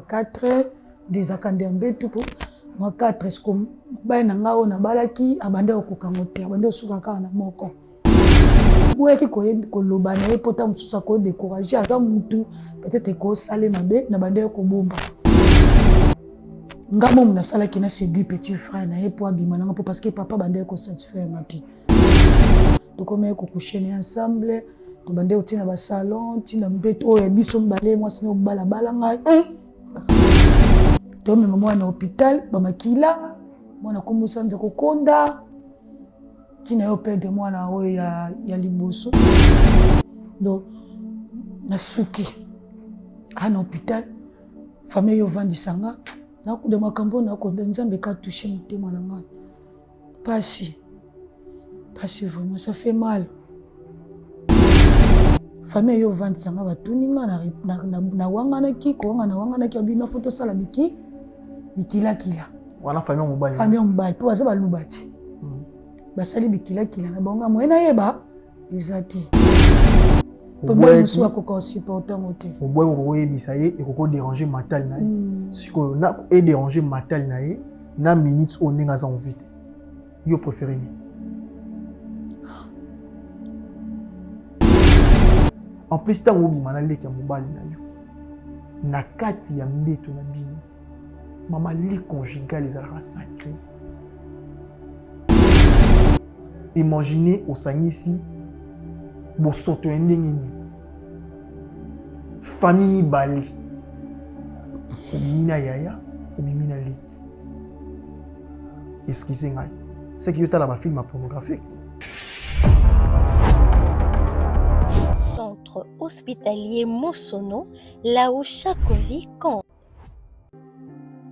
ba 4 nde ezalaka nde ya mbetu mpo mwa 4 siko mobali na ngai oyo nabalaki abanda kokoka yango te, abanda kosuka kaka na moko. Boyaki koloba na ye mpo ntango mosusu akodécourage, aza mutu peut-être ekosale mabe na banda ye kobomba. Nga momu nasalaki na séduit petit frère na ye mpo abima nanga mpo parce que papa banda ye kosatisfaire nga te. Tokomaki kokouche na ye ensemble, tobandaki kotina basalon ntina mbeto oyo ya biso mibale, mwasi na mobali abala ngai. Tomema mwana na hôpital, bamakila mwana kombosa nza kokonda ntina yo perdre mwana oyo ya liboso. Donc nasuki a na hôpital, famille yo ovandisa nga nakuda makambo nakonda Nzambe ka touche motema na ngai. Pasi pasi vraiment, ça fait mal. Famille yo ovandisa nga batuni nga nawanganaki kowanga nawanganaki babino fo tosala biki bikilakila wana famille mobali, famille mobali mpo baza baluba ti basali bikilakila na bango moye nayeba eza te po mobali mosusu akoka osupporte yango te. Oboyi kokoyebisa ye ekoki odéranger mental na ye. Sikoyo na edéranger mental na ye na minute oyo ndenge aza envie te, yo préféré nini? En plus ntango obima na leki ya mobali na yo na kati ya mbeto na bino, mama, lit conjugal ezalaka sacré. Imagine osangisi bosoto ya ndenge nini, famille mibale, obimi na yaya, obimi na leki. Excuse ngai, seki yo tala bafilm ya pornographique. Centre hospitalier Mosono, là où chaque vie compte.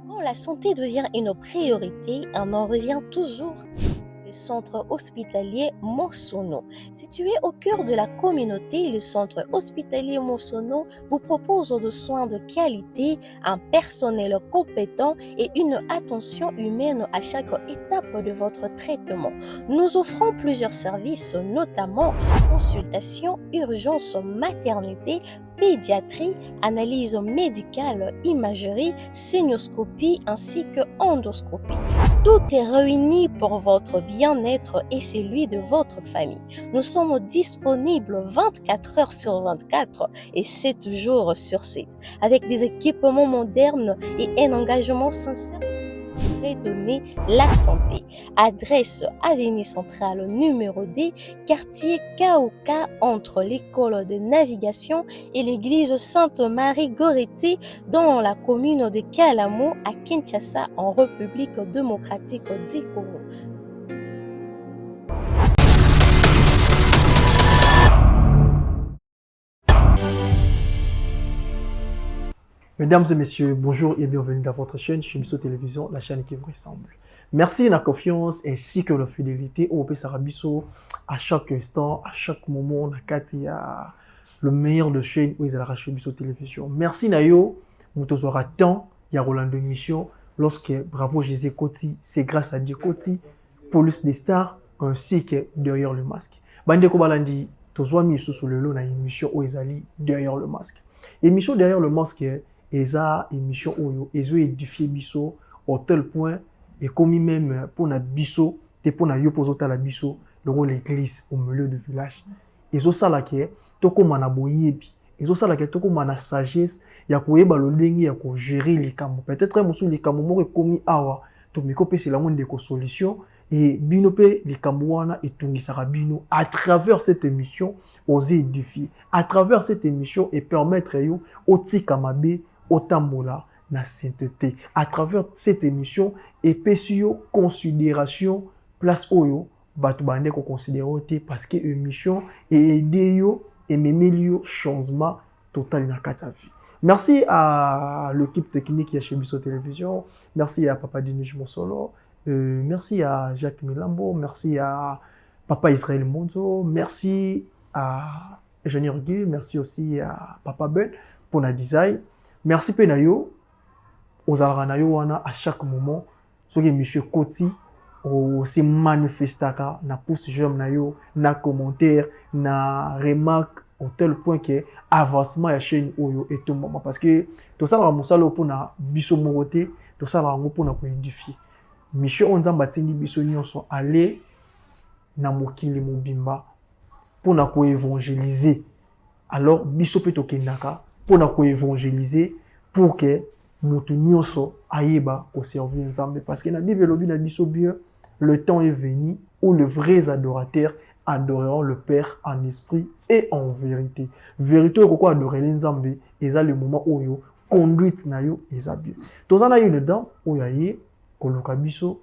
Quand la santé devient une priorité, on en revient toujours. Le centre hospitalier Mosono. Situé au cœur de la communauté, le centre hospitalier Mosono vous propose de soins de qualité, un personnel compétent et une attention humaine à chaque étape de votre traitement. Nous offrons plusieurs services, notamment consultation, urgence, maternité, pédiatrie, analyse médicale, imagerie, sénioscopie ainsi que endoscopie. Tout est réuni pour votre bien-être et celui de votre famille. Nous sommes disponibles 24 heures sur 24 et 7 jours sur 7 avec des équipements modernes et un engagement sincère pour redonner la santé. Adresse: Avenue Centrale numéro D, quartier Kaoka, entre l'école de navigation et l'église Sainte-Marie Goretti dans la commune de Kalamo à Kinshasa en République démocratique du Congo. Mesdames et messieurs, bonjour et bienvenue dans votre chaîne Chimiso Télévision, la chaîne qui vous ressemble. Merci de la confiance ainsi que la fidélité au Sarabiso à chaque instant, à chaque moment, na kati ya le meilleur de chaîne où ils Chimiso Télévision. Merci na yo, moto ozwaka temps ya kolanda émission lorsque Bravo Jésus Koti, c'est grâce à Dieu Koti, Police des Stars, ainsi que Derrière le Masque. Bandeko balandi, tozwami lisusu lelo na émission oyo ezali Derrière le Masque. Émission Derrière le Masque eza émission oyo ezo édifier biso au tel point ekomi même mpona biso te, mpona yo mpo ozotala biso longo l'église au milieu du village. Ezosala ke tokóma na boyebi, ezosala ke tokóma na sagesse ya koyeba lolenge ya kogérer likambo. Peut-être mosusu likambo moko ekomi awa, tomeki kopesela yango ndeko solution e bino mpe likambo wana etungisaka bino. À travers cette émission oza édifié, à travers cette émission et permettre yo otika mabe, otambola na sainteté. À travers cette émission epesi yo considération place oyo bato bande koconsidérer yo te, parce que émission eaide yo, ememeli yo changement total na kati ya vie. Merci à l'équipe technique ya chez Biso Télévision, merci à papa Dinish Mosolo, merci à Jacques Milambo, merci à papa Israël Monzo, merci à Eugénie Orguy, merci aussi à papa Ben pour la design. Merci pe na yo ozalaka na yo wana à chaque moment soki émission ekoti, ose manifestaka na pouce j'aime na yo, na commentaire, na remarque. Au tel point que avancement ya chaîne oyo etombama, parce que tosalaka mosala oyo mpona biso moko te, tosalaka yango mpona koédifier. Mission oyo Nzambe atindi biso nyonso, ale na mokili mobimba mpona koévangéliser. Alors biso mpe tokendaka mpona koévangéliser pour que motu nyonso ayeba koservir Nzambe, parce que na Bible elobi na biso bien: le temps est venu où les vrais adorateurs adoreront le Père en esprit et en vérité. Vérité oyo koko adorer Nzambe eza le moment oyo conduite na yo eza bien. Toza na une dame oyo aye koluka biso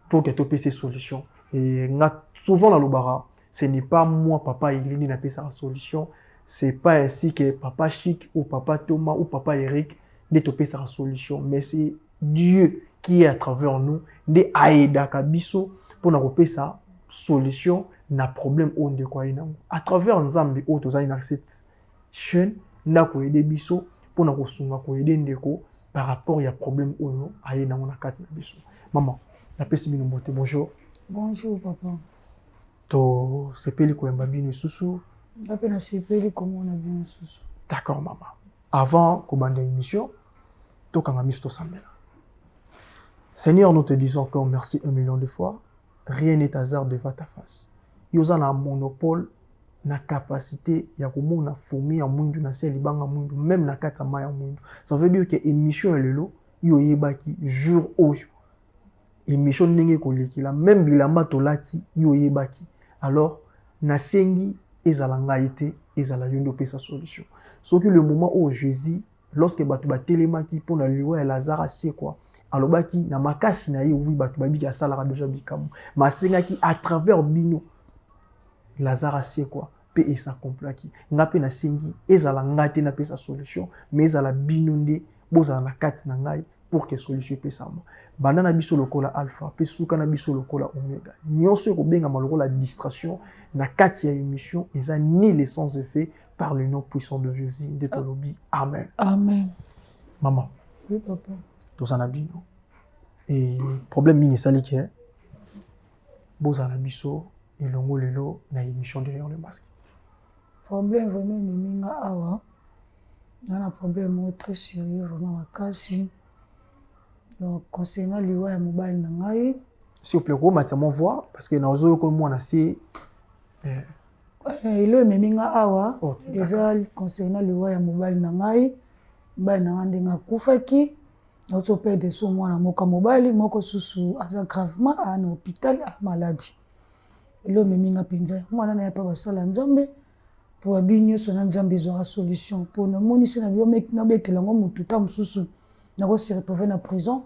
pour que topesa solution. Et nga souvent nalobaka, ce n'est pas moi, papa Elini, napesaka solution, c'est pas ainsi que papa Chic ou papa Thomas ou papa Eric nde topesaka solution, mais c'est Dieu qui est à travers nous nde aaidaka biso mpona kopesa solution na problème oyo ndeko aye nango. À travers Nzambe oyo tozali na cette chaîne nde akoaider biso mpona kosunga, koaider ndeko par rapport ya problème oyo aye nango na kati na biso. Mama, napesi bino mbote, bonjour. Bonjour, papa. Tosepeli koyamba bino lisusu. Nga mpe nasepeli komona bino lisusu. D'accord, mama. Avant kobanda émission, tokanga miso, tosambela. Seigneur, nous te disons encore merci un million de fois. Rien n'est hasard devant ta face. Yo oza na monopole na capacité ya komona fourmi ya mwindu na se ya libanga mwindu, même na kati ya mai ya mwindu. Ça veut dire que émission ya lelo, yo oyebaki jour oyo émission ndenge ekolekela, même bilamba tolati, yo oyebaki. Alors nasengi ezala ngai te, ezala yo nde opesa solution. Soki le moment oyo Jésus, lorsque bato batelemaki mpona liwa ya Lazare asekwa, alobaki na makasi na ye, oui, bato babiki asalaka déjà bikamwa, ma asengaki à travers bino Lazare asekwa mpe esaccomplaki. Nga mpe nasengi ezala ngai te napesa solution, mais ezala bino nde bozala na kati na ngai pour que solution epesama. Banda na biso lokola alpha mpe suka na biso lokola omega. Nyonso ekobengama lokola distraction na kati ya émission eza nul et sans effet, par le nom puissant de Jésus nde tolobi amen. Amen. Mama. Oui, papa. Toza na bino e problème mingi esali ke bozala na biso elongo lelo na émission Derrière le masque. Problème vraiment ememi nga awa, nga na problème moko très sérieux vraiment makasi, donc concernant liwa ya mobali na ngai. S'il vous plaît, komatisa mwa voix, parce que nazoyoka mwana se. Elo ememi nga awa eza concernant liwa ya mobali na ngai. Mobali na ngai ndenge akufaki, nauti perdre so mwana moko ya mobali, moko susu aza gravement, aa na hôpital, aa malade. Elo ememi nga mpenza, mwana na ye mpe basala Nzambe mpo babi nyonso na Nzambe ezwaka solution, mpo namoni se na bio nabetela yango motu ta mosusu nakose retrouver na prison,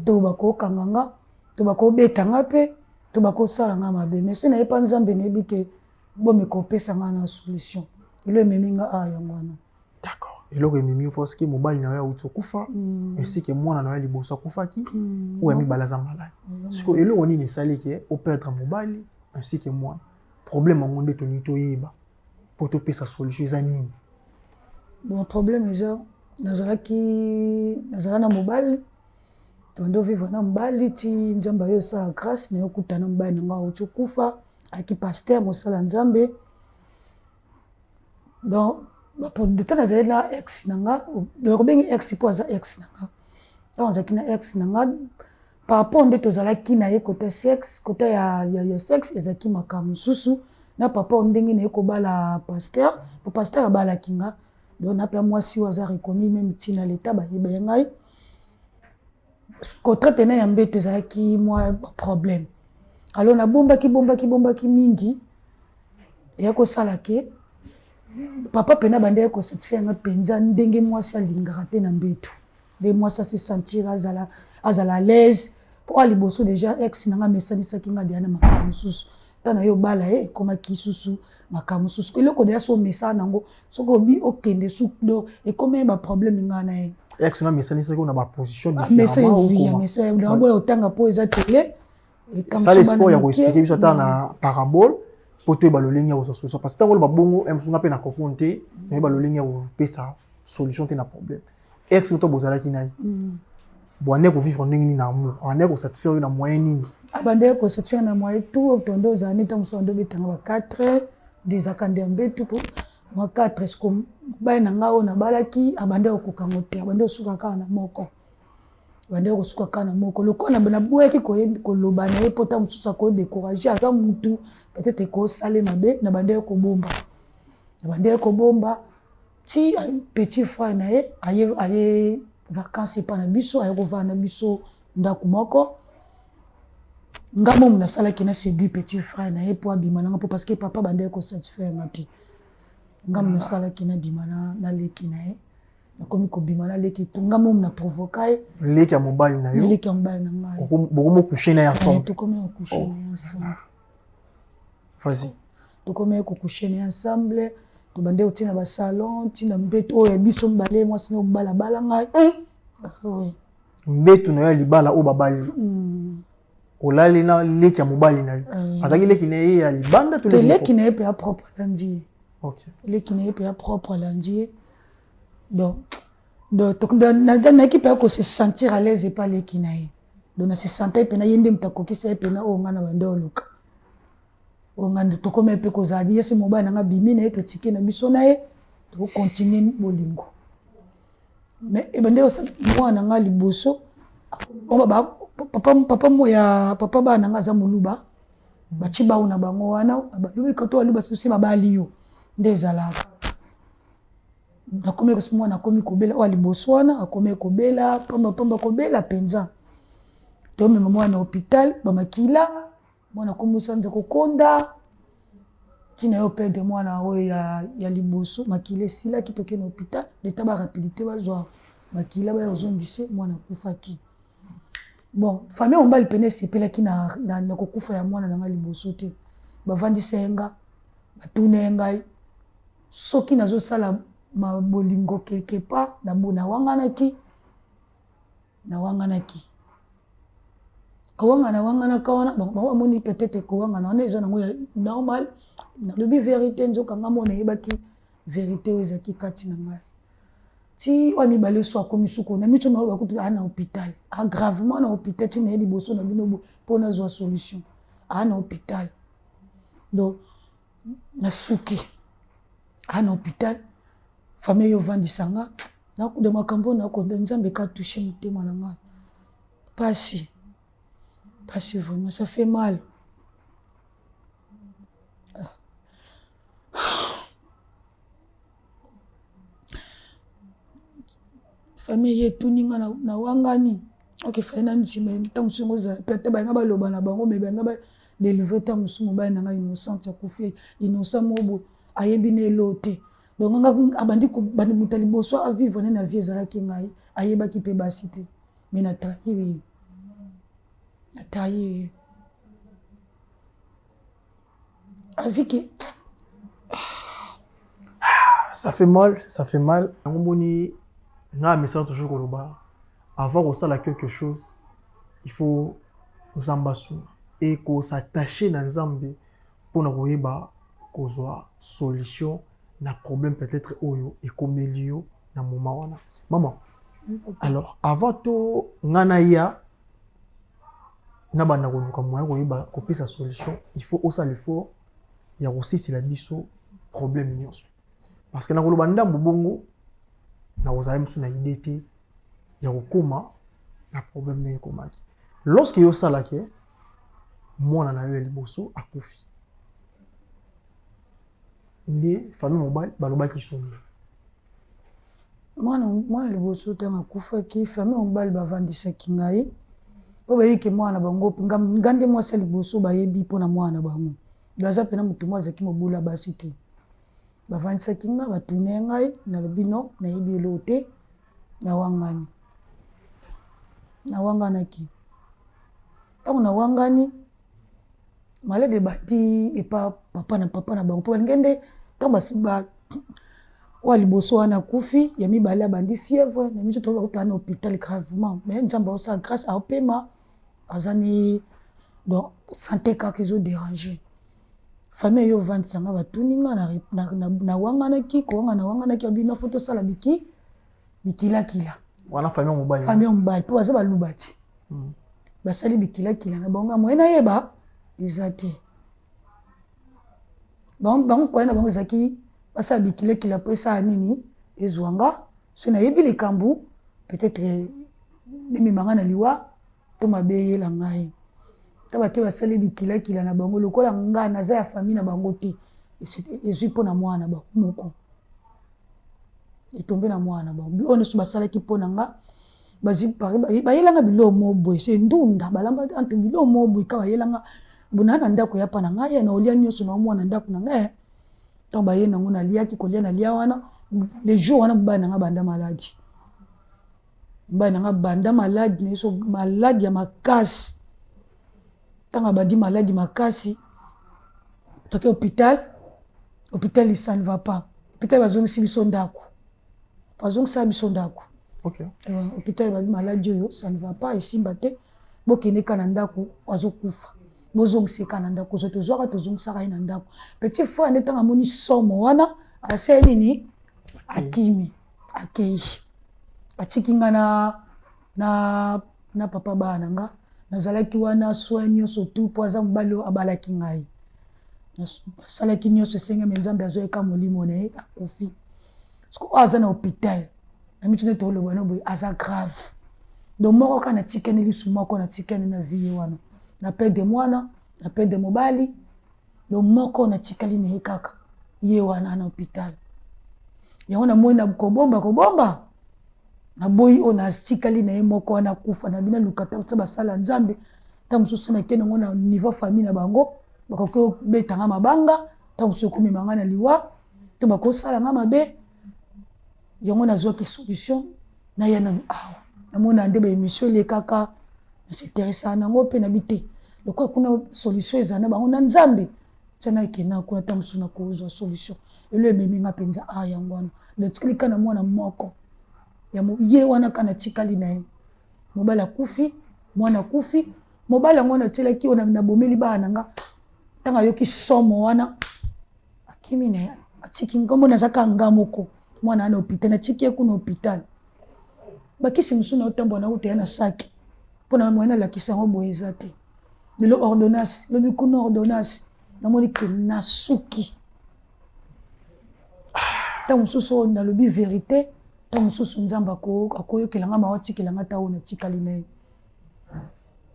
to bakokanga nga, to bakobeta nga mpe, to bakosala nga mabe. Mais se nayepa Nzambe, nayebi te bomeka kopesa nga na solution. Elo ememi nga awa yango wana. D'accord. Eloko ememi yo, parce que mobali na yo awuti okufa, ainsi que mwana na yo ya liboso akufaki, oyo ya mibale aza malade. Sikoyo eloko nini esali ke operdre mobali ainsi que mwana? Problème yango nde tolingi toyeba mpo topesa solution, eza nini? Bon, problème eza, nazalaki, nazala na mobali, tondo vivre na mobali ti Nzambe ayo osala grâce na yokutana mobali na nga auti okufa, ayaki pasteur, mosala Nzambe. Donc ntango nazali na ex na nga, nakobengi ex mpo aza ex na nga, ntango nazalaki na ex na nga, par rapport nde tozalaki na ye côté sexe, côté ya sexe ezalaki makambo mosusu. Na papa oyo ndenge na ye kobala pasteur, po pasteur abalaki nga, donc na mpe mwasi oyo aza reconnu même ntina leta bayeba ye ngai, côté pene ya mbeto ezalaki mwa problème. Alors nabombaki, bombaki, bombaki mingi, eya kosala ke papa pene abandaki kosatisfaire nga mpenza ndenge mwasi alingaka te na mbeto, nde mwasi ase sentir azala à l'aise. Mpo a liboso déjà ex na nga amesanisaki nga deya na makambo mosusu. Ntango na ye obala ye, ekomaki susu makambo mosusu. Eloko deya so omesana nango, soki obi okende su, donc ekomi baproblème nga na ye. Ex na amesanisaki na baposition? Amesa, oui, amesa boya otanga mpo eza tele. Sala espoir ya koexpliquer biso ata na parabole mpo toyeba lolenge ya kozwa solution, parce que ntango oloba bongo, mosunga mpe na comprendre te, nayeba lolenge ya kopesa solution te na problème. Ex to bozalaki na ye, bwandeki kovivre ndenge nini na amour? Abandeki kosatisfaire yo na moyen nini? Abandeki kosatisfaire na moyen tout. Tondo ozala neti mosusu ando obetanga ba 4 heures nde ezaka nde ya mbetu, po Mwa 4 siko mobali na ngai oyo nabalaki abandi kokoka yango te, abandi kosuka kaka na moko, abandi kosuka kaka na moko. Lokola naboyaki koloba na ye mpo ntango mosusu akodécourage, aza mutu peut-être ekosala mabe, nabandaki kobomba, nabandaki kobomba ti petit frère na ye aye vacances epa na biso, aye kovanda na biso ndako moko. Nga momu nasalaki na séduit petit frère na ye mpo abima nanga, mpo parce que papa bandaki kosatisfaire nga te. Nga momu nasalaki nabima na leki na ye, nakomi kobima na leki to nga momu na provoka ye. Leki ya mobali na yo? Leki ya mobali na ngai. Bokomi kocoucher na ye ensemble? Tokomi kocoucher na ye ensemble. Vas-y. Tokomi kocoucher na ye ensemble, tobande kotina basalon, ntina mbeto oyo ya biso mibale, mwasi na mobali abala ngai. Oui. Mbeto na yo ya libala oyo babali, olali na leki ya mobali na yo? Azalaki leki na ye ya libanda to? Leki na ye mpe ya propre, alandi ye. Leki na ye mpe ya propre, alandi ye. Donc nayaki mpe kose sentir à l'aise epa leki na ye. Donc na se sentir mpena ye nde moto akokisa ye mpena oyo ngai na bande oluka, oyo ngai tokomi mpe kozala ye. Se mobali na ngai bimi na ye, totike na biso na ye, tokocontinue bolingo. Mais ebande mwana na ngai liboso, papa ya papa bana na ngai aza Moluba, batie bawu na bango wana, balobi koto baluba susi babali yo nde ezalaka. Nakomi, mwana akomi kobela, oyo liboso wana akomi kobela pamba pamba, kobela mpenza. Tomema mwana na hôpital, bamakila, mwana akomi osanza kokonda, ntina yo perdre mwana oyo ya liboso. Makila esilaki, tokende na hôpital, leta barapidité bazwa makila baya kozongise, mwana akufaki. Bon, famille mobali pene esepelaki na kokufa ya mwana na ngai liboso te. Bavandisa ye nga, batuna ye ngai soki nazosala bolingo quelque part. Nawanganaki, nawanganaki. Kowangana, wanganaka wana, bango bamoni peut-être kowangana wana eza nango ya normal, nalobi vérité. Nzoka nga mo nayebaki vérité oyo ezalaki kati na ngai. Ti oyo mibale so akomi suko na miso, naloba kutu aa na hôpital, a gravement na hôpital, ti naye liboso na bino mpo nazwa solution, aa na hôpital. Donc nasuki, aa na hôpital. Famille oyo ovandisa nga, nakuda makambo nakonda, Nzambe ka touche motema na ngai. Pasi, pasi vraiment, ça fait mal. Famille ye etuni nga, nawangani. Ok, fai na ndima ntango mosusu yango ozala pe ata balinga baloba na bango, me balinga badélivre. Ntango mosusu mobali na ngai innocente akufi, innocent moko boye, ayebi na elo te. Donc nga abandi moto ya liboso avivre ne na vie ezalaki ngai, ayebaki mpe basi te. Mais na trahir ye, na trahir ye aviki. Ça fait mal, ça fait mal. Yango moni nga mesana toujours koloba, avant kosala quelque chose, il faut Nzambe asunga e kos'attacher na Nzambe mpona koyeba kozwa solution na problème peut-être oyo ekomeli yo na moment wana, mama. Alors, avant to nga na ya na banda koluka moyen koyeba kopesa solution, il faut osala effort ya kosisila biso problème nyonso, parce que nakoloba ndambo bongo, nakozala mosu na idée te ya kokóma na problème ndenge ekomaki. Lorsque yo osalaki, mwana na yo ya liboso akufi, nde famille mobali balobaki soni? Mwana liboso ntango akufaki, famille mobali bavandisaki ngai mpo bayebi ke mwana bango, nga nde mwasi ya liboso bayebi mpona mwana bango. Baza mpena motu mo azalaki mobula basi te. Bavandisaki nga, batune ngai, nalobi no, nayebi eloko te, nawangani. Nawanganaki. Ntango nawangani, malade ebandi epa papa na papa na bango, mpo balingi nde ntango oyo liboso wana akufi, ya mibale abandi fièvre na miso, toyeba kutana na hôpital gravement. Mais Nzambe aosala grâce, aopema, aza ni donc santé kaka ezodérange. Famille eyo ovandisa nga, batuni nga, nawanganaki. Kowanga, nawanganaki, babino fo tosala biki bikilakila. Wana famille mobali? Famille mobali, mpo baza baluba ti. Basali bikilakila na bango, moye nayeba eza te. Bango koya na bango ezalaki Basala bikilakila mpo esala nini, ezwa nga. So nayebi likambo, peut-être emema nga na liwa to mabe eyela ngai. Ta bake basali bikilakila na bango, lokola nga naza ya famille na bango te, ezwi mpo na mwana na bango moko, etombe na mwana na bango. Oyo nyonso basalaki mpo na nga, bayelanga biloko mo boye, se ndunda balamba entre biloko mo boye ka bayelanga bona na ndako ya pa na ngai, na olia nyonso na omwana ndako na ngai. Ntango baye nango, naliaki kolia, nalia wana le jour wana mobali na ngai banda maladi, mobali na ngai banda maladi na so maladi ya makasi. Ntango abandi maladi makasi, toke hôpital. Hôpital, ça ne va pas. Hôpital bazongisi biso ndako, bazongisaka biso ndako. Hôpital babi maladi oyo, ça ne va pas, esimba te, bokende ka na ndako, azokufa, bozongisa eka na ndako. Ozwa tozwaka, tozongisaka ye na ndako. Petit frère nde ntango amoni somo wana, asali nini? Akimi, akei, atiki nga na papa bana na nga. Nazalaki wana, soin nyonso tu, mpo aza mobali oyo abalaki ngai. Nasalaki nyonso esengami. Nzambe azoyeka molimo na ye, akufi. Parce oyo aza na hôpital na miti nde toloba no boye, aza grave. Donc moko kaka natikani, lisu moko natikani na vie ye wana, na perdre mwana, na perdre mobali. Donc moko natikali na ye kaka ye wana na hôpital. Yango namoni na kobomba kobomba, naboyi oyo natikali na ye moko wana akufa. Na bino luka ta basala Nzambe, ta mosusu nakende yango na niveau famille na bango, bakoki kobetanga mabanga, ta mosusu ekomema nga na liwa to bakosala nga mabe. Yango nazwaki solution, naya nanu awa, namona nde baémission elekaka, nasinteresaka nango mpe nabi te, lokola kuna solution ezala na bango na Nzambe, tia nakenda kuna, ta mosusu nakozwa solution. Elo ememi nga mpenza a yango wana. Natikali kaka na mwana moko ya ye wana, kaka natikali na ye. Mobali akufi, mwana akufi. Mobali yango natielaki oyo nabomeli bana na nga, ntango ayoki somo wana, akimi na ye, atiki nkombo. Naza kaka nga moko, mwana wana hôpital, natiki ye kuna hôpital. Bakisi mosusu na otambola na uta ya na saki mpona moye nalakisa yango boye eza te. Lelo ordonnance, lobi kuna ordonnance. Namoni ke nasuki. Ntango mosusu oyo nalobi vérité, ntango mosusu Nzambe akoyokelanga mawa, atikelanga ta oyo natikali na ye.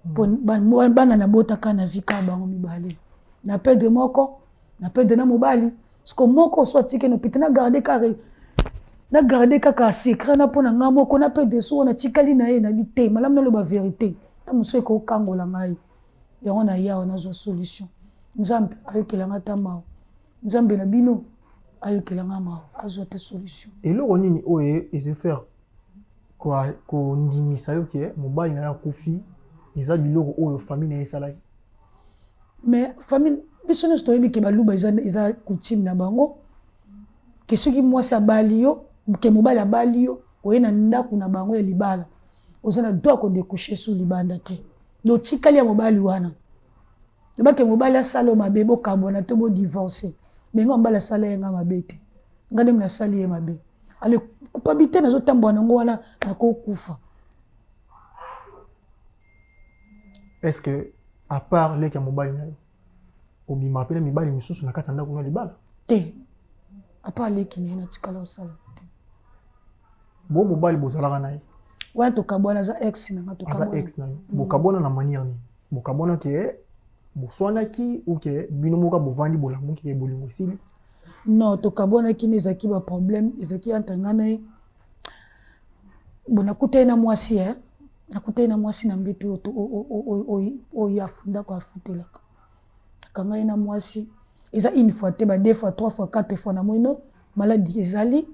Mpo bana nabotaka na vie kaka bango mibale, na perdre moko, na perdre na mobali. Siko moko so atiki na hôpital, na garde kaka, na garde kaka secret na mpo na ngai moko. Na perdre so oyo natikali na ye, nabi te, malamu naloba vérité, ntango mosusu ekokangola ngai. Yango na yawa nazwa solution. Nzambe ayokelanga ata mawa, Nzambe na bino ayokelanga mawa, azwa te solution. Eloko nini oyo ezofaire kondimisa yo ke mobali na yo akufi eza biloko oyo famille na ye esalaki? Mais famille, biso nyonso toyebi ke Baluba eza coutume na bango ke soki mwasi abali yo, ke mobali abali yo, oye na ndako na bango ya libala, oza na droit kodécoucher su libanda te. Donc tikali ya mobali wana, lobake mobali asala yo mabe, bokabwana to bodivorce. Mais nga mobali asala ye nga mabe te, nga ndenge nasali ye mabe. Ale kupabi te, nazotambola nango wana, nakokufa. Est ce que à part leki ya mobali na yo, obima mpe na mibali misusu na kati ya ndako na libala? Te, à part leki na ye, natikala osala te. Bo mobali bozalaka na ye? Wana tokabwana, aza ex na nga. Aza Tokabwana. ex na yo. Bokabwana na manière nini? Bokabwana ke boswanaki ou ke bino moko bovandi, bolamuki ke bolingo esili? Non, tokabwanaki nde ezalaki baproblème, ezalaki entre nga na ye. Bon, nakuta ye na mwasi, e nakuta ye na mwasi na mbeto oyo ndako afutelaka. Akanga ye na mwasi. Eza une fois te, ba deux fois, trois fois, quatre fois. Namoni no maladi ezali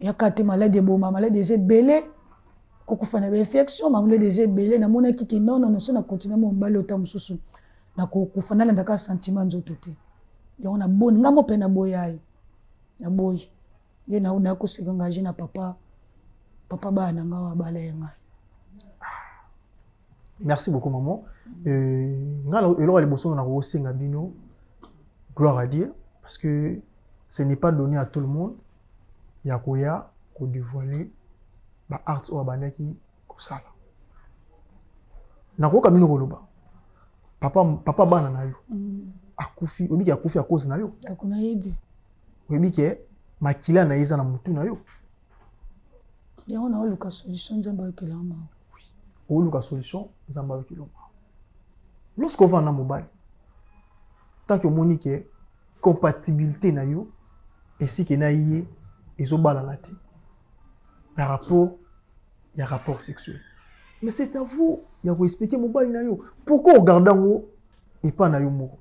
yaka te, maladi eboma, maladi eza ebele, kokufa na bainfection, maladi eza ebele. Namonaki ke non, non, so na continue mo mobali ota mosusu, nakokufa. Nalandaka sentiment nzoto te. Yango naboni nga mo mpe naboya ye, naboyi ye, nakoseka engage na papa bana na nga oyo abala ye ngai. Merci beaucoup, maman. Nga eloko ya liboso na kosenga bino, gloire à Dieu, parce que ce n'est pas donné à tout le monde ya koya kodévoiler baactes oyo abandaki kosala. Nakoyoka bino koloba papa bana na yo akufi, obiki akufi à cause na yo. Nayebi. Oyebi ke makila na ye eza na mutu na yo. Yango na oluka solution Nzambe ayokela mawa. Oui. Oluka solution Nzambe ayokela mawa. Lorsque ovanda na mobali, tant que omoni ke compatibilité na yo esike na ye ezobalana te par rapport ya rapport sexuel. Mais c'est à vous ya koexpliquer mobali na yo pourquoi ogarde yango epa na yo moko.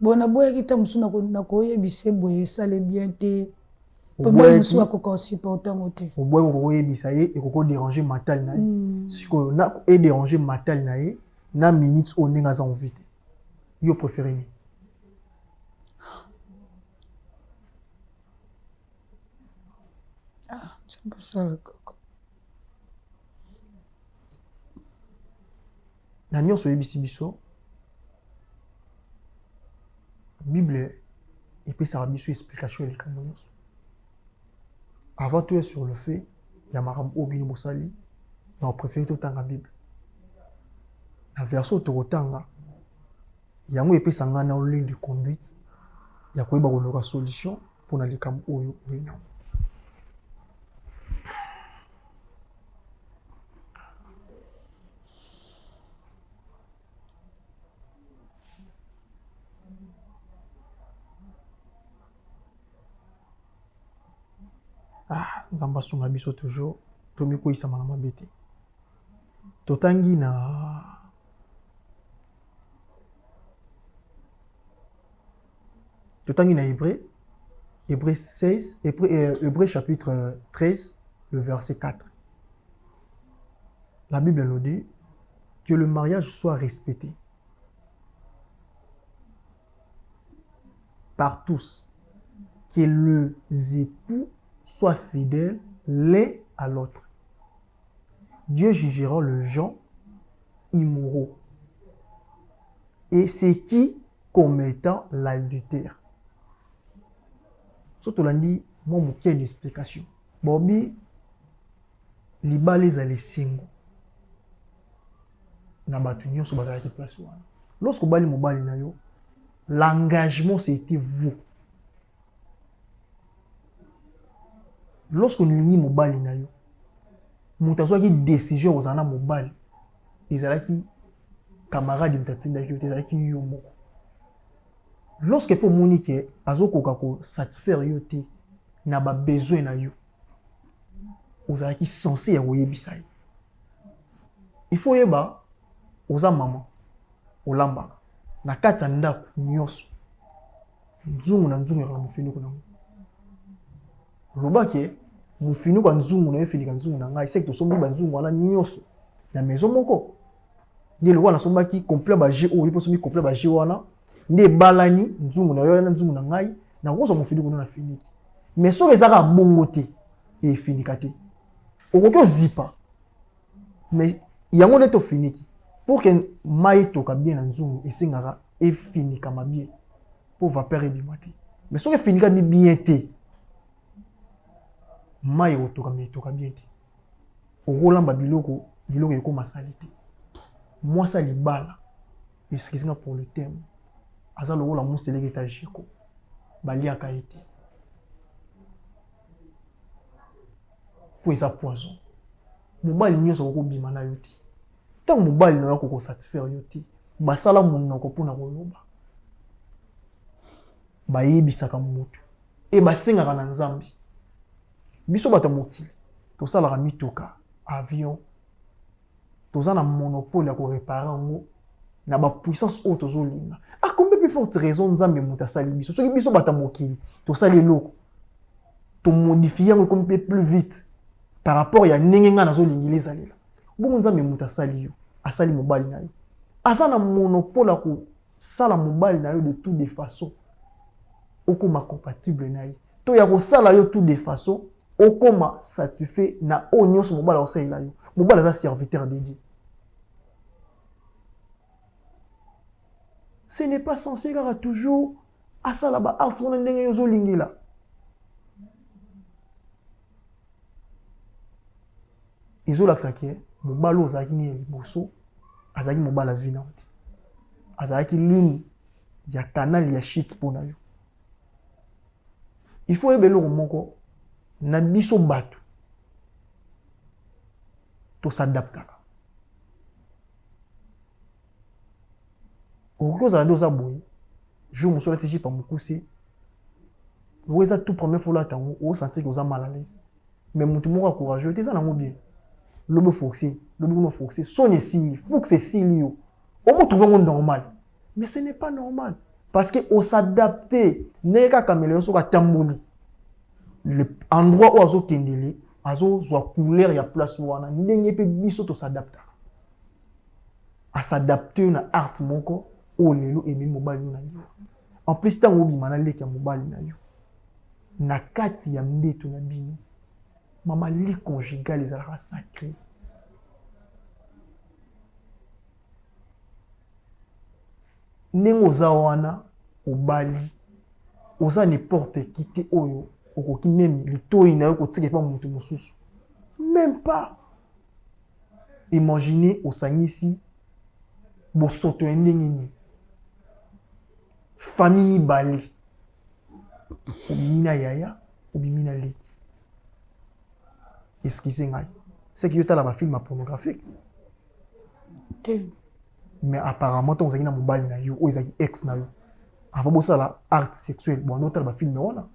Bon, naboyaki ntango mosusu nakoyebisa ye boye esali bien te. Po mobali mosusu akoka kosupporte yango te. Oboyaki kokoyebisa ye ekoki kodéranger mental na ye. Sikoyo na edéranger mental na ye na minute oyo ndenge aza envie te. Yo préféré nini? Ah, Nzambe asala kaka. Na nyonso oyebisi biso, Bible epesaka biso explication ya likambo nyonso. Avant toya sur le fait ya makambo oyo bino bosali, na préféré totanga Bible. Na verset oyo tokotanga, yango epesa ngai na ligne de conduite ya koyeba koluka solution mpona likambo oyo oye nango. Ah, Nzambe asunga biso toujours tomikweyisama na mabe te. Totangi na totangi na Hébreu, Hébreu 16, Hébreu, Hébreu chapitre 13, le verset 4. La Bible nous dit que le mariage soit respecté par tous, que les époux soient fidèles l'un à l'autre. Dieu jugera les gens immoraux et ceux qui commettant l'adultère. Surtout tolandi mwa moke une explication. Bobi libala ezala esengo na bato nyonso bazalaki place wana. Lorsque obali mobali na yo, l'engagement c'était vous. Lorsque olingi mobali na yo, moto azwaki décision ya kozala na mobali ezalaki camarade moto atindaki yo te, ezalaki yo moko. Lorsque mpe omoni ke azokoka kosatisfaire yo te na babesoin na yo, ozalaki censé ya koyebisa ye. Il faut oyeba oza mama, olambaka na kati ya ndako nyonso, nzungu na nzungu ezalaka na mofinuku nango. Loba ke mofinuku ya nzungu na yo efinika nzungu na ngai, seke tosombi banzungu wana nyonso na maison moko. Nde lokola nasombaki complet ba jeu oyo, mpo osombi complet ba jeu wana, nde ebalani nzungu na yo na nzungu na ngai, nakozwa mofinuku no na finiki. Mais soki ezaka bongo te, efinika te. Okoki ozipa, mais yango nde tofiniki. Pour que mai etoka bien na nzungu, esengaka efinikama bien po vapeur ebima te. Mais soki efinikami bien te, mai ekotoka mais etoka bien te. Okolamba biloko, biloko ekoma salite. Mwasi ya libala, excuse nga pour le terme, aza lokola museleke ta jeko, baliaka ye te po eza poison. Mobali nyonso akoki kobima na yo te. Ntango mobali na yo akoki kosatisfaire yo te, basala monoko mpona koloba, bayebisaka motu e basengaka na Nzambe. Biso bato ya mokili tosalaka mituka, avion, toza na monopole ya korepare yango na bapuissance oyo tozolinga. A combien plus forte raison Nzambe moto asali biso? Soki biso bato ya mokili tosali eloko, tomodifie yango ekomi mpe plus vite par rapport ya ndenge ngai nazolingela ezalela. Bongo Nzambe moto asali yo, asali mobali na yo, aza na monopole ya kosala mobali na yo de toutes les façons okoma compatible na ye, to ya kosala yo toutes les façons okoma satisfait na oyo nyonso mobali akosalela yo. Mobali aza serviteur de Dieu. Ce n'est pas censé kaka toujours asala ba acte wana ndenge yo ozolingela. Ezolakisa ke mobali oyo ozalaki nini ya liboso, azalaki mobali ya vie na yo te. Azalaki ligne ya canal ya shit mpo na yo. Il faut oyeba eloko moko, na biso bato tosadaptaka. Okoki kozala nde oza boye, jour mosusu olati jupe ya mokuse, oyo eza tout première fois olata yango, osentir que oza mal à l'aise. Mais motu moko encourage yo te, eza nango bien. Lobi oforce, lobi kuna oforce, soni esili, fuchs esili yo. Omo trouve yango normal. Mais ce n'est pas normal. Parce que osadapte, ndenge kaka caméléon soki atamboli, le endroit oyo azokendele, azozwa couleur ya place wana, ndenge mpe biso tosadaptaka. Asadapte yo na art moko oyo lelo ememi mobali yo na liwa. En plus, ntango obima na leki ya mobali na yo, na kati ya mbeto na bino, mama, lit conjugal ezalaka sacré. Ndenge oza wana obali, oza n'importe qui te oyo okoki meme litoyi na yo kotika epa moto mosusu. Même pas. Imaginez osangisi bosoto ya ndenge nini, famille mibale, obimi na yaya, obimi na leki. Excusez ngai, c'est que yo tala ba film pornographique te. Mais apparemment ntango ozalaki na mobali na yo oyo ezalaki ex na yo, avant bosala acte sexuel, bwanda otala bafilme wana.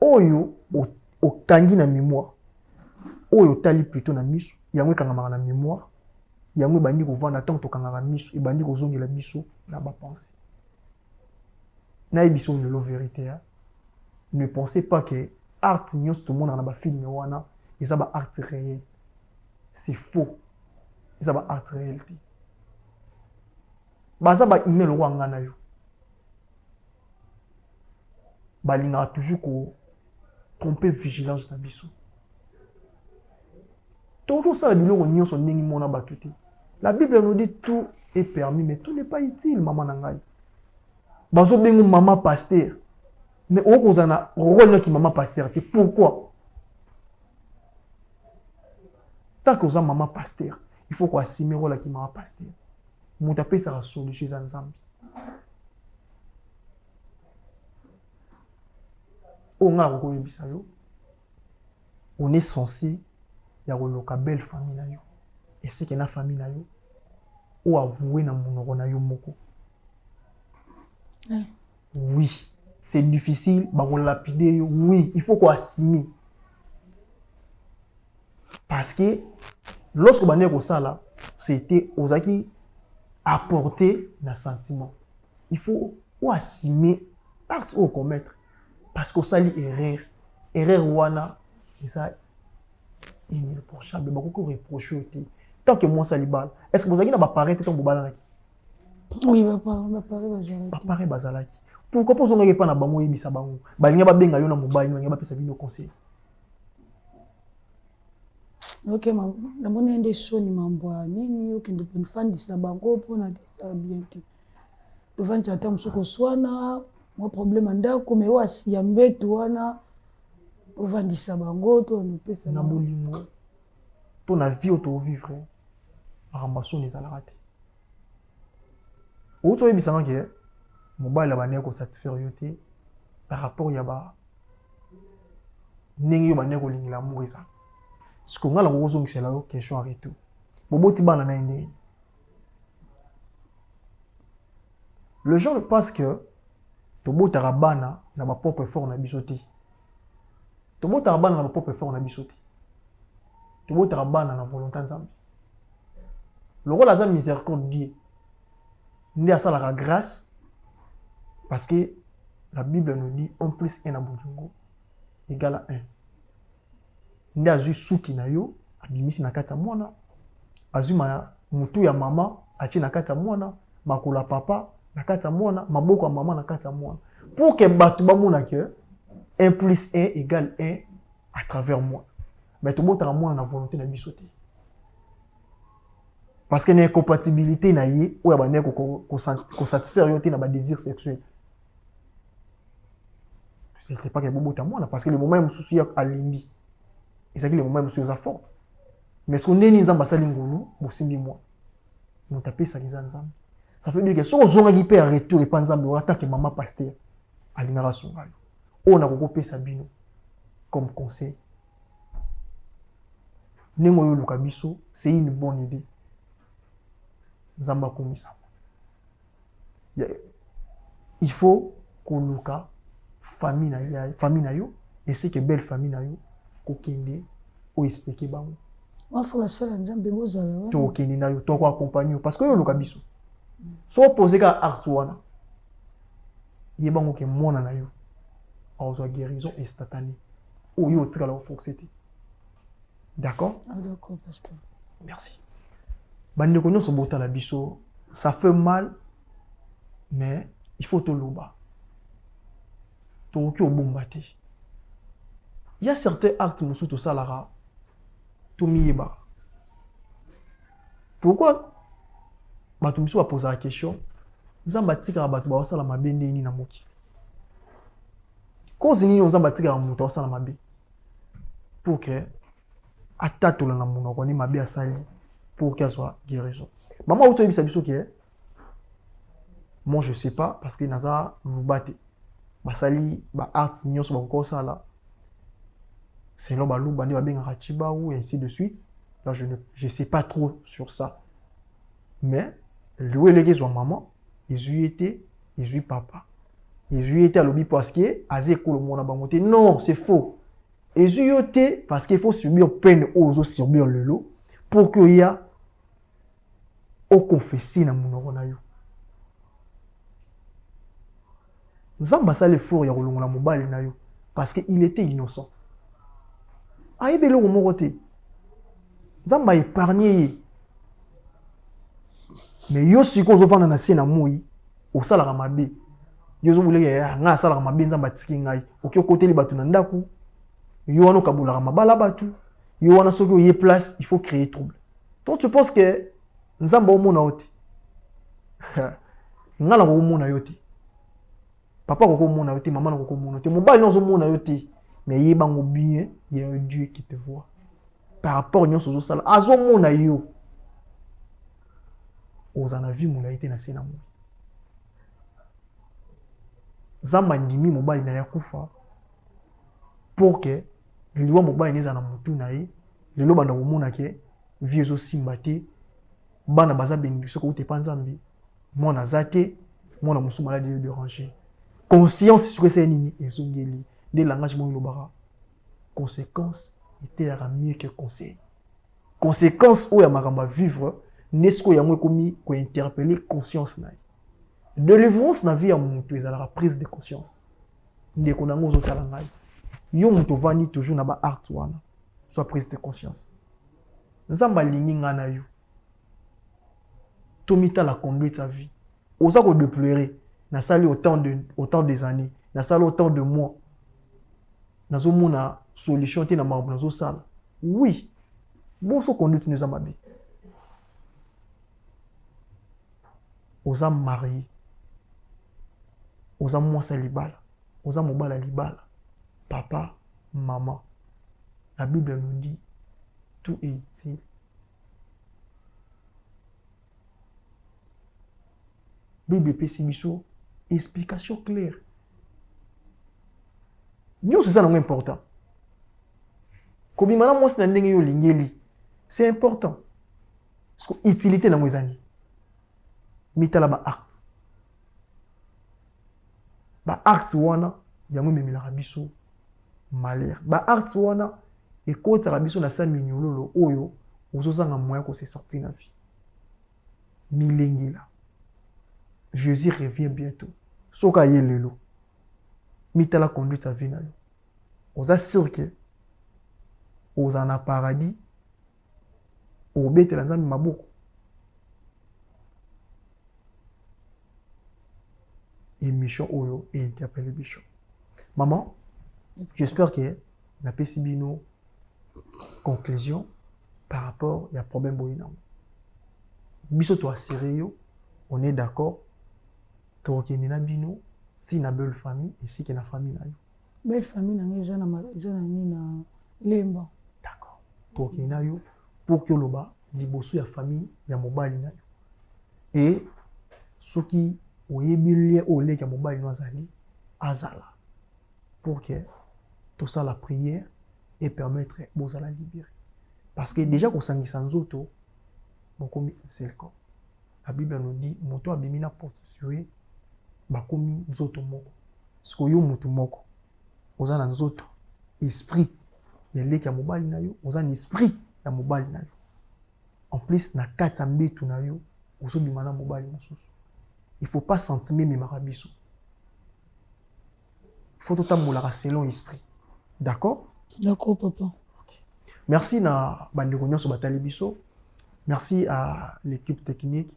Oyo okangi na mémoire, oyo otali plutôt na miso, yango ekangamaka na mémoire, yango ebandi kovanda. Ntango tokangaka miso, ebandi kozongela biso na bapense. Nayebi biso lelo vérité ya, ne pensez pas que acte nyonso tomonaka na bafilme wana eza ba acte réel. C'est faux, eza ba acte réel te. Baza ba humain lokola nga na yo, balingaka toujours ko tromper vigilance na biso. Tokoki kosala biloko nyonso ndenge mona bato te. La Bible nous dit: tout est permis, mais tout n'est pas utile. Mama na ngai, bazobenga mama pasteur, mais okozala na rôle noki mama pasteur te. Pourquoi? Tant que oza mama pasteur, il faut koassumer rôle aki mama pasteur. Moto apesaka solution eza Nzambe. Oyo ngai nakokoyebisa yo, on est censé ya koluka belle famille na yo, esike na famille na yo oyo avoue na monoko na yo moko. Oui, c'est difficile, bakolapider yo. Oui, il faut koassumer, parce que lorsque bandeki kosala, c'était ozalaki apporter na sentiment. Il faut oassumer acte oyo commettre, parce que osali erreur. Erreur wana eza irréprochable, bakoki koreproche yo te tant que mwasi alibala. Est ce que bozalaki na baparrain te ntango bobalanaki? Oui, baparrain bazalaki. Baparrain bazalaki. Pourquoi mpo ozongaki epa na bango, oyebisa bango, balingi babenga yo na mobali, balingi bapesa bino conseil? Ok, namoni nde soni mambo ya nini okende mpe nfandisa bango mpona esala bien te. Tovandisa ata mosusu koswana, mwa problème ya ndako, mais oyo ya mbeto wana, ovandisa bango to opesa na bolingo to na vie oyo tovivre, makambo ya soni ezalaka te. Outi oyebisanga ke mobali abandaki kosatisfaire yo te par rapport ya ba ndenge yo bandaki kolingela amour. Eza siko ngai nakoki kozongisela yo question en retour: boboti bana na ye ndenge? Le gens pense que tobotaka bana na bapropre effort na biso te. Tobotaka bana na bapropre effort na biso te, tobotaka bana na volonté Nzambe. Lokola aza miséricordieux, nde asalaka grâce, parce que la Bible nous dit 1 plus 1 na bolingo égale à 1. Nde azwi suki na yo, abimisi na kati ya mwana, azwi mutu ya mama, atie na kati ya mwana, makolo ya papa na kati ya mwana, maboko ya mama na kati ya mwana, pour que bato bamona ke 1 plus 1 égale 1 à travers moi. Mais tobotaka mwana na volonté na biso te, parce que na incompatibilité na ye oyo abandaki kosatisfaire yo te na badésir sexuel, c'était pas ke bobota mwana. Parce que le moment mosusu ye alimbi, ezalaki le moment mosusu eza forte. Mais soki ndeni Nzambe asali ngolu, bosimbi mwana, moto apesaka eza Nzambe. Ça veut dire que soki ozongaki mpe ya retour epa Nzambe wana, tant que mama pasteur alingaka asunga yo. Oyo nakoki kopesa bino comme conseil, ndenge oyo oluka biso, c'est une bonne idée. Nzambe akumisama. Il faut koluka famille na, famille na yo, ainsi que belle famille na yo, kokende oexpliquer bango. Wafa basala Nzambe bozala wana. Tokokende na yo, tokoaccompagne yo, parce que oyo oluka biso, so opose kaka acte wana, yebango ke mwana na yo akozwa guérison instantanée oyo otikala koforce te. D'accord? Ah, d'accord, pasteur. Merci. Bandeko nyonso botala biso, ça fait mal, mais il faut toloba, tokoki obomba te. Il y a certains actes mosusu tosalaka, tomiyebaka. Pourquoi bato mosusu baposaka question: Nzambe atikaka bato baosala mabe ndenge nini na mokili? Cause nini Nzambe atikaka moto aosala mabe? Pour que atatola na monoko nde mabe asali, pour que azwa guérison. Mama auti oyebisa biso ke, moi je sais pas, parce que naza luba te, basali baarts nyonso bakoki kosala selon baluba nde babengaka chibawu et ainsi de suite. Là, je ne je sais pas trop sur ça, mais liwa eleki ezwa mama, ezwi ye te, ezwi papa, ezwi ye te. Alobi parce que aza ekolo mona bango te. Non, c'est faux. Ezwi yo te parce qu'il faut subir peine oyo ozosubir lelo pour que oya oconfesse na monoko na yo. Nzambe asala effort ya kolongola mobali na yo parce que il était innocent, ayebi eloko moko te. Nzambe aépargne ye. Mais yo sikoyo ozovanda na se na moi, osalaka mabe, yo ozobuleka ngai asalaka mabe, Nzambe atiki ngai. Oki okoteli bato na ndako, yo wana okabolaka mabala bato, yo wana soki oye place, il faut créer trouble. Donc tu penses que Nzambe omona yo te? Ngai nakokomona yo te, papa akokomona yo te, mama nakokomona yo te, mobali na ozomona yo te. Mais yebango bien, il y a un Dieu qui te voit. Par rapport nyonso ozosala, azomona yo. Oza na vie molai te na se na moi. Nzambe andimi mobali na ye akufa pour que liwa mobali na ezala na motu na ye. Lelo banda komona ke vie ezosimba te, bana baza bénédiction kouta epa Nzambe, mwana aza te, mwana mosusu maladi eyo déranger conscience. Soki esali nini, ezongeli nde langage moko elobaka: conséquence eteyaka mieux que conseil. Conséquence oyo ya makambo ya vivre nde sikoyo yango ekomi kointerpeller conscience na ye. Délivrance na vie ya moto ezalaka prise de conscience. Ndeko na yango ozotala ngai, yo moto ovandi toujours na baacte wana, soit prise de conscience. Nzambe alingi ngai na yo tomitala conduite ya vie. Oza kodéplorer: nasali autant des années, nasali autant de mois, nazomona solution te na makambo nazosala. Oui, bonso conduite no eza mabe. Oza marié, oza mwasi ya libala, oza mobali ya libala, papa, mama, la Bible nous dit: tout est utile. Bible epesi biso explication claire, nyonso eza nango important. Kobima na mwasi na ndenge yo olingeli, c'est important, parce que utilité nango eza nini? Mitala baacte. Baacte wana yango ememelaka biso malheur. Baacte wana ekotaka biso na sa minyololo oyo ozozanga moyen kose sortir na vie. Milengela, Jésus revient bientôt. Soki aye lelo, mitala conduite ya vie na yo. Oza sûr ke ozala na paradis, obetela Nzambe maboko? Émission oyo einterpelle biso. Maman, j'espère que napesi bino conclusion par rapport ya problème boye nango. Biso toassure yo, on est d'accord, tokokende na bino si na belle famille esike na famille na yo. Belle famille na ngai eza na nini, na Lemba. D'accord, tokokende na yo pour que oloba liboso ya famille ya mobali na yo. Et Soki oyebi lien oyo leki ya mobali no azali, azala pour que tosala prière et permettre bozala libéré, parce que déjà kosangisa nzoto, bokomi un seul corps. La Bible nous dit: moto abimi na prostituée, bakomi nzoto moko. Sikoyo yo motu moko oza na nzoto, esprit ya leki ya mobali na yo, oza na esprit ya mobali na yo. En plus, na kati ya mbetu na yo, ozobima na mobali mosusu. Il faut pas sentiment ememaka biso, il faut totambolaka selon esprit, d'accord? D'accord, papa. Merci na bandeko nyonso batali biso, merci à l'équipe technique.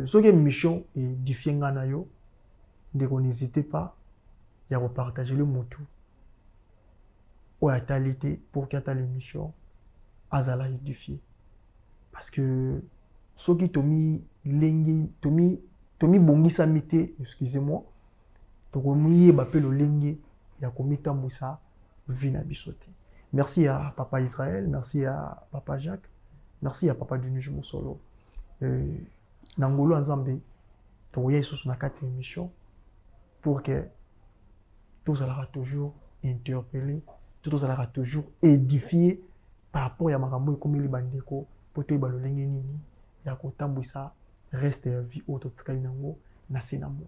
Soki émission édifie nga na yo, ndeko, n'hésitez pas ya kopartager le motu oyo atali te pour que atala émission, azala édifié, parce que soki tomilengi, tomibongisami te, excusez-moi, tokomiyeba mpe lolenge ya komitambwisa vie na biso te. Merci à papa Israël, merci à papa Jacques, merci à papa Denis Mosolo. Na ngolu ya Nzambe, tokoya lisusu na kati ya émission pour que tozalaka toujours interpellé to tozalaka toujours édifié par rapport ya makambo ekomeli bandeko, mpo toyeba lolenge nini ya kotambwisa reste ya vie oyo totikali nango na se na moi.